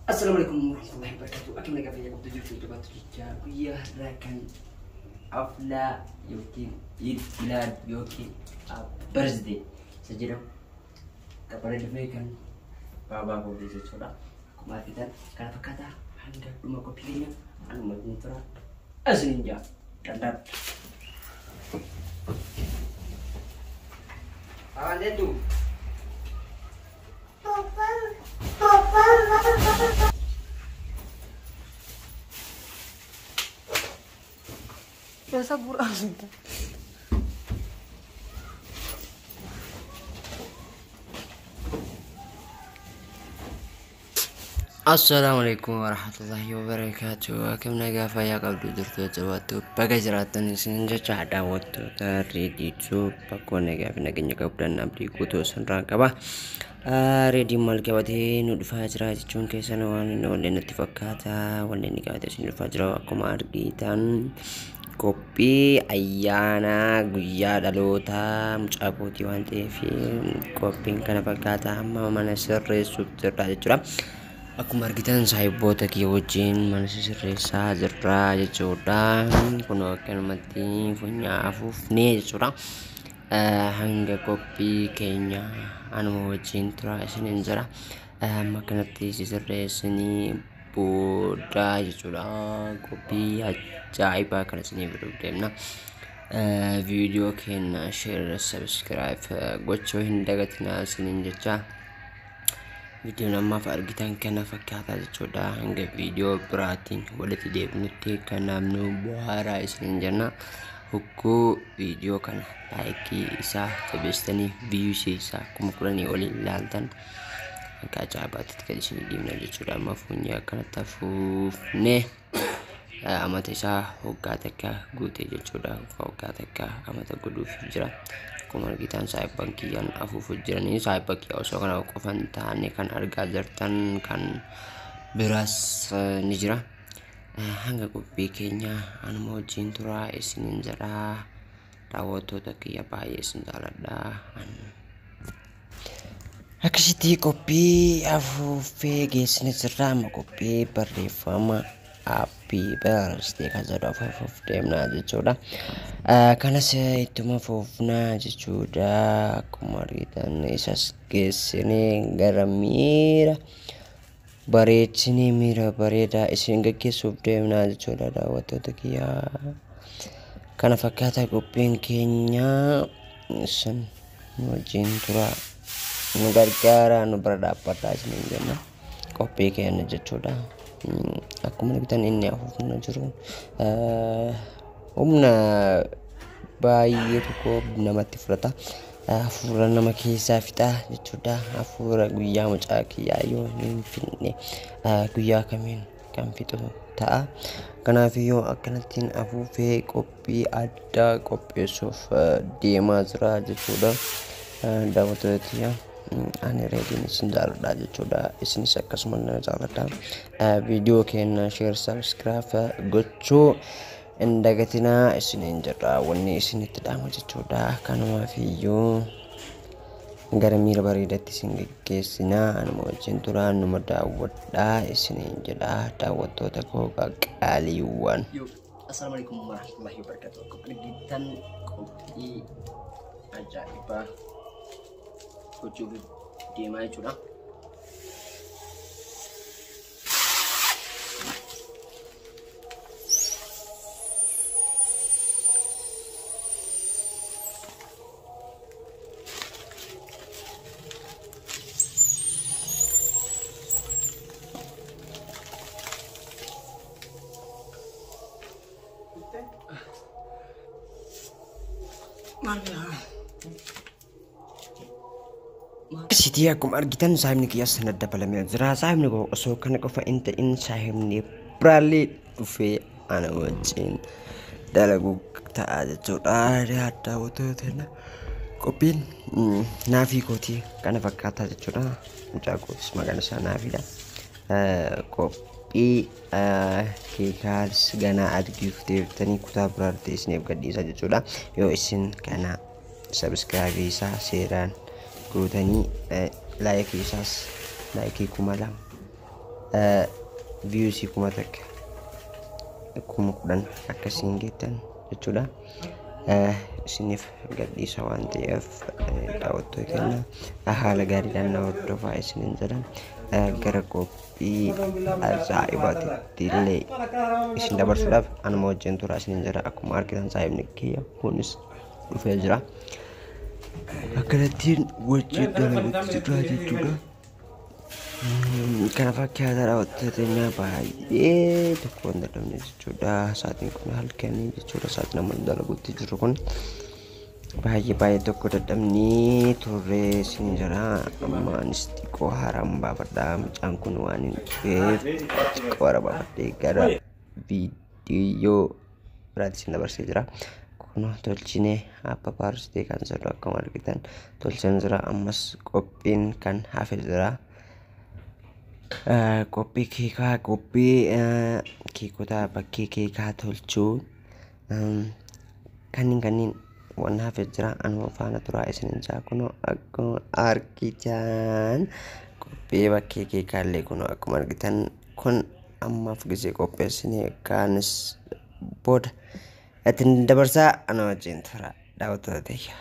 Assalamualaikum warahmatullahi wabarakatuh. Akkam nagaa fayyaa qabdu jirtu jabaatu jecha guyyaa har'aa kan aflaa yookiin Eid Milad yookiin birthday isa jedhamu qabara dhufee kan baabaa koofii jechuudha. Akkuma argitan kana fakkaata hanga dhuma qophii keenya anuma wajjin tura isiniin jaa danda'a. Baabaan deemtu. Esa pura Assalamualaikum warahmatullahi wabarakatuh. Akkam nagaa fayyaa qabdu jirtu jabaattu baga jiraattan isin jecha daawwattoota reediitu bakkoo nagaa fi nageenya qabdan abdii guutuu isinirraa qaba. Reediin maal qabatee nu dhufaa jira jechuun keessan waan inni wallee natti fakkaata. Wallee inni qabatee isin dhufaa jira akkuma argitan qophii ayyaana guyyaa dhalootaa mucaa kootii waan ta'eef qophiin kana fakkaata amma mana sirreessuuf jirra jechuudha. Akkuma argitan saahiboota kiyya wajjin mana sirreessaa jirra jechuudha. Kun akkanumatti funyaan afuufnee jechuudha. Hanga qophii keenya anuma wajjin tura isiniin jira. Amma kanatti sirreessinii booda jechuudha. Qophii ajaa'ibaa kana isinii fiduuf deemna. Viidiyoo keenya share subscribe gochuu hin dagatinaa isiniin jecha. Viidiyoon ammaaf argitan kana fakkaata jechuudha. Hanga viidiyoo biraatiin walitti deebinutti kan namni bu'aaraa isiniin jenna. Hogguu viidiyoo kana laayikii isaa jabeessitanii viiyuusii isaa 10,000 oliin ilaaltan akka ajaa'ibaatti gadi isinii deemna jechuudha. Amma funyee akkanatti afuufnee amata isaa hoggaa takka guute jechuudha. Hoggaa takka amata godhuuf jira. Akkuma argitan saayibban kiyyaan afuufu jiranii saayibba kiyya osoo kana qofan taane kan argaa jirtan kan biraas ni jira. Hanga qophii keenya anuma wajjin tura isiniin jedha. Daawwattoota kiyya baay'ee isin jaaladha. Akkasitti qophii afuuffee geessine jirra. Amma qophii barreeffama happy birthday kan jedhu afuufuuf deemna jechuudha. Kanas ittuma fuufnaa jechuudha. Akkuma argitan isas geessinee gara miira bareechinee miira bareedaa isin gaggeessuuf deemnaa jechuudha daawwattoota kiyyaa. Kana fakkaata qophiin keenya isin nu wajjin tura nu gargaara nu bira dhaabbadhaa isiniin jenna qophii keenya jechuudha. Akkuma argitan inni afuufna jiru humna baay'ee tokko namatti fudhata. Hafuura nama keessaa fixa jechuudha. Hafuura guyyaa mucaa kiyyaa yoo hin fixne guyyaa kamiin kan fixu ta'a. Kanaafiyyuu akkanattiin afuufee qophii addaa qopheessuuf deemaa jira jechuudha. Daawwattoota kiyya ani reediin isin jaaladha jechuudha. Isinis akkasuma na jaaladha. Viidiyoo keenya share subscribe gochuu hin dagatinaa isiniin jedha. Wanni isinitti dhaamu jechuudha. Kanumaafiyyuu gara miira bareedaatti isin geggeessinaa. Anuma wajjin turaa numa daawwadhaa isiniin jedha. Daawwattoota koo qaqqaaliiwwan. Assalamualaikum warahmatullahi wabarakatuh. Akkuma argitan qophii ajaa'ibaa gochuuf deemaa jechuudha. Sitii akkuma argitan saahibni kiyyaas sana dabalamee jira. Saahibni koo osoo kana qofa hin ta'in saahibni biraallee dhufee ana wajjin dalaguu ta'a jechuudha. Daawwattoota, qophiin naafii kootii kana fakkaataa jechuudha. Mucaa kootis maqaan isaa naafiidha. Qophii keekaas ganaa arguuf deebitanii kutaa biraatti isiniif gadhiisa jechuudha. Yoo isin kana subscribe isaa seeraan gootanii, like isaas like 2000, views 1000, 10,000 akkasiin geettan jechuudha. Isiniif gadhiisa waan ta'eef, daawwattoota keenya, haala gaariidhaan na hordofaa isiniin jedha. Gara qophii ajaa'ibaatti illee isin dabarsuudhaaf anuma wajjin tura isiniin jedha. Akkuma argitan saahibni kiyya kunis dhufee jira. Akkanattiin wajjin dalaguutti jira jechuudha. Kana fakkaata, daawwattoota keenya, baay'ee tokko hin dadhabne jechuudha. Sa'aatiin kun halkanii jechuudha. Sa'aatiin amma dalaguutti jiru kun baay'ee baay'ee tokko dadhabnee turre isin jira. Amma anis xiqqoo haaraan baafadha. Mucaan kun waan hin dhufeef xiqqoo haara baafadhee gara viidiyoo biraatti isin dabarsee jira. Kun tolchinee abba paarsitee kan jedhu akkuma argitan tolchan jira. Ammas qophiin kan hafe jira. Qophii keekaa, qophii keekota bakkee keekaa tolchuu, kanneen kanneen waan hafe jira. Anuma faana turaa isinin jaa. Kunoo akkuma argitan qophii bakkee keekaallee kunoo akkuma argitan kun ammaaf gisee qopheessinee kaanis booda ittiin dabarsaa, ana wajjin tura, daawwattoota teeyya.